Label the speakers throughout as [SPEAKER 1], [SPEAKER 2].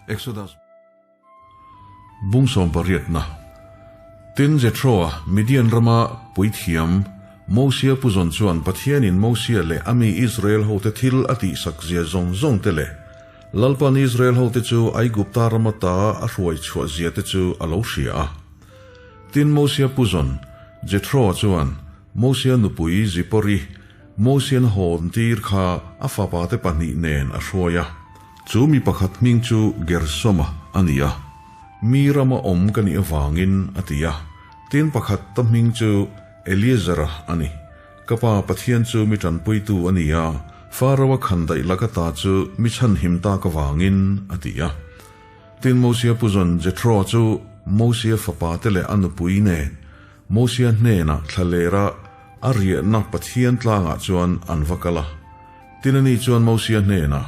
[SPEAKER 1] Exodus bung sawmpariatna. Tin, Jethro-a, Midian rama puithiam, Mosia puzawn chuan Pathianin Mosia leh a mi Israel hote thil a tihsak zia zawng zawng te leh Lalpan Israel hote chu Aigupta rama ta a hruai chhuah zia te chu a lo hria a. Tin, Mosia puzawn, Jethro-a chuan Mosia nupui Zipori, Mosian hawn tir kha a fapate pahnih nen a hruai a. Chu mi pakhat hming chu Gersoma a ni a, mi rama awm ka nih avangin a ti a. Tin pakhat ta hming chu Eliezera a ni. Ka pa Pathian chu mi tanpuitu a ni a, Faraoa khandaih laka ta chu mi chhanhim tak avangin a ti a. Tin Mosia puzawn Jethro chu Mosia fapate leh a nupui nen Mosia hnenah thlalera a riahna Pathian tlangah chuan an va kal a. Tin ani chuan Mosia hnenah,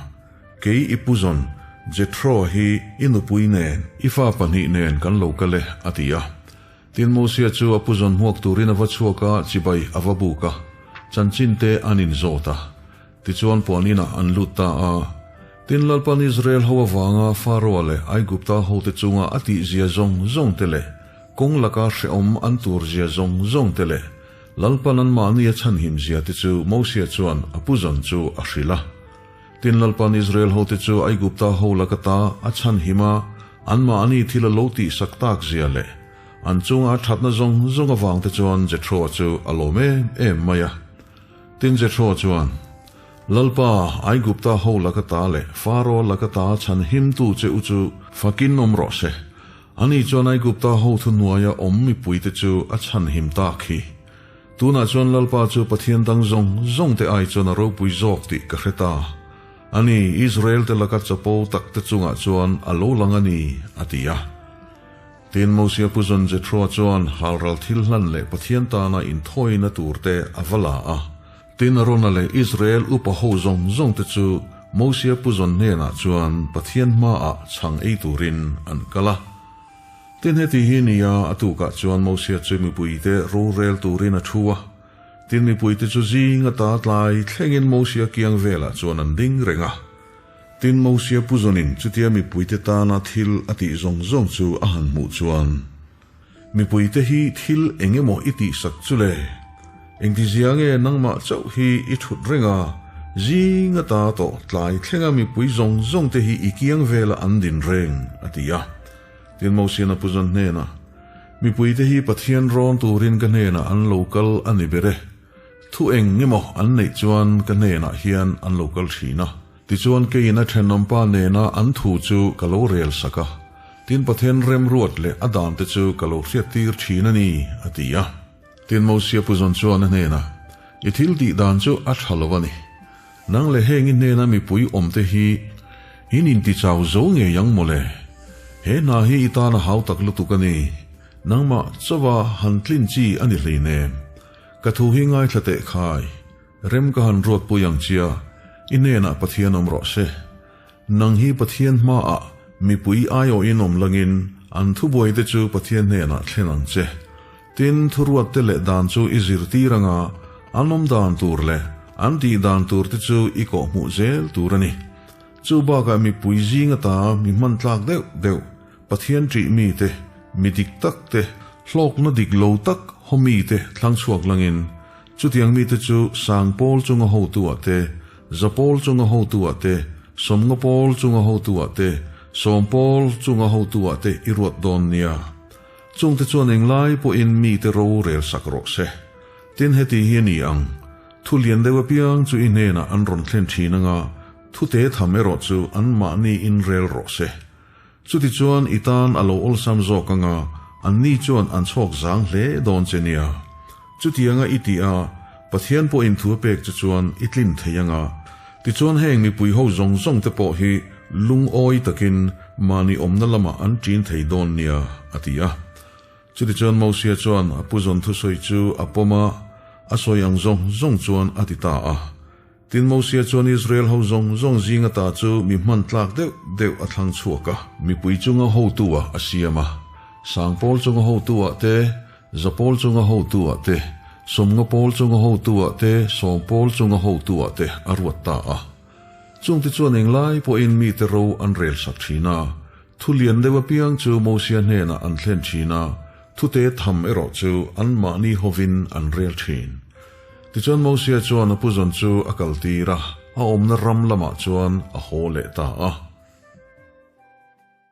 [SPEAKER 1] Kei i puzawn, Jethro hi i nupui nen, i fa pahnih nen kan lo kal e, a ti a. Tin Mosia chu a puzawn hmuak turin a va chhuak a, chibai a va buk a, chanchin te an inzawt a. Tichuan puan inah an lut ta a. Tin Lalpan Israel ho avanga Faroa leh Aigupta hote chunga a tihzia zawng zawng te leh kawng laka hrehawm an turzia zawng zawng te leh Lalpan anmahni a chhanhim zia te chu Mosia chuan a puzawn chu a hrilh a. Tin Lalpan Israel hote chu Aigupta ho laka ta a chhanhim a, anmahni thil a lo tihsak tak zia leh an chunga a thatna zawng zawng avang te chuan Jethroa chu a lawm em em mai a. Tin Jethroa chuan, Lalpa, Aigupta ho laka ta leh Faro laka ta chhan himtu che u chu fakin awm rawh se. Ani chuan Aigupta ho thuhnuaia awm mipuite chu a chhan him tak hi. Tunah chuan Lalpa chu Pathian dang zawng zawngte ai chuan a ropui zawk tih ka hre ta. Ani, Israelte laka chapo takte chungah chuan a lo lang a ni, a ti a. Tin, Mosia puzawn Jethroa chuan halral thil hlan leh Pathian tana inthawina turte a va la a. Tin, Arona leh Israel upa ho zawng zawngte chu Mosia puzawn hnenah chuan Pathian hmaah chhang ei turin an kal a. Tin, heti hi nia a tukah chuan Mosia chu mipuite rorel turin a thu a. Tin, mipuite chu zing ata tlai thlengin Mosia kiang velah chuan an ding reng a. Tin, Mosia puzawnin chutia mipuite tana thil a tih zawng zawng chu a han hmuh chuan, Mipuite hi thil eng emaw i tihsak chu le? Engtizia nge nangmah chauh hi i thut reng a, zing ata tawh tlai thlenga mipui zawng zawngte hi i kiang vela an din reng? a ti a. Tin, Mosian a puzawn hnenah, Mipuite hi Pathian rawn turin ka hnenah an lo kal a ni ber e. Thu eng emaw an neih chuan ka hnenah hian an lo kal thin a, tichuan keiin a thenawmpa nena an thu chu ka lo rel sak a, tin Pathian remruat leh a dante chu ka lo hriattir thin a ni, a ti a. Tin Mosia puzawn chuan a hnenah, I thil tih dan chu a tha lo a ni. Nang leh heng i hnena mipui awmte hi in intichau zo ngei ang mawle. He hna hi i tan a hau tak lutuk a ni. Nangmah chauha han tlin chi a ni hleinem. Ka thu hi ngaithla teh khai, rem ka han ruat pui ang chia, i hnenah Pathian awm rawh se. Nang hi Pathian hmaah mipui aiawhin awm langin an thubuai te chu Pathian hnenah thlen ang che. Tin, thuruat te leh dan chu i zirtir anga an awm dan tur leh an tih dan tur te chu i kawhhmuh zel tur a ni. Chu bakah mipui zing ata mi hman tlak deuh deuh Pathian ṭih mite, mi dik tak te, hlawkna dik lo tak haw mite thlang chhuak langin, chutiang mite chu sang pawl chunga hotuah te, za pawl chunga hotuah te, sawmnga pawl chunga hotuah te, sawm pawl chunga hotuah te i ruat dawn nia. Chungte chuan englai pawhin mite ro rel sak rawh se. Tin heti hi a ni ang, thu lian deuh apiang chu i hnenah an rawn thlen ṭhin anga, thute tham erawh chu anmahni inrel rawh se. Chutichuan i tan a lo awlsam zawk anga anni chuan an chhawk zang hle dawn che nia. Chutianga i tih a, Pathian pawhin thu a pek che chuan i tlin thei anga. Tichuan heng mipui ho zawng zawng te pawh hi lungawi takin mahni awmna lamah an ṭin thei dawn nia, a ti a. Chutichuan Mosia chuan a puzawn thusawi chu a pawm a, a sawi ang zawng zawng chuan a ti ta a. Tin, Mosia chuan Israel ho zawng zawng zing ata chu mi hman tlak deuh deuh a thlang chhuak a. Mipui chunga hotu-ah a siam a, Sangpawl chunga hotu-ah te, Zapawl chunga hotu-ah te, Sawmngapawl chunga hotu-ah te, Sawmpawl chunga hotu-ah te a ruat ta a. Chungte chuan englai pawhin mite ro an rel sak thin a. Thu lian deuh apiang chu Mosia hnenah an thlen thin a, thute tham erawh chu anmahni hovin an rel thin. Tichuan Mosia chuan a puzawn chu a kaltir a, a awmna ram lamah chuan a haw leh ta a.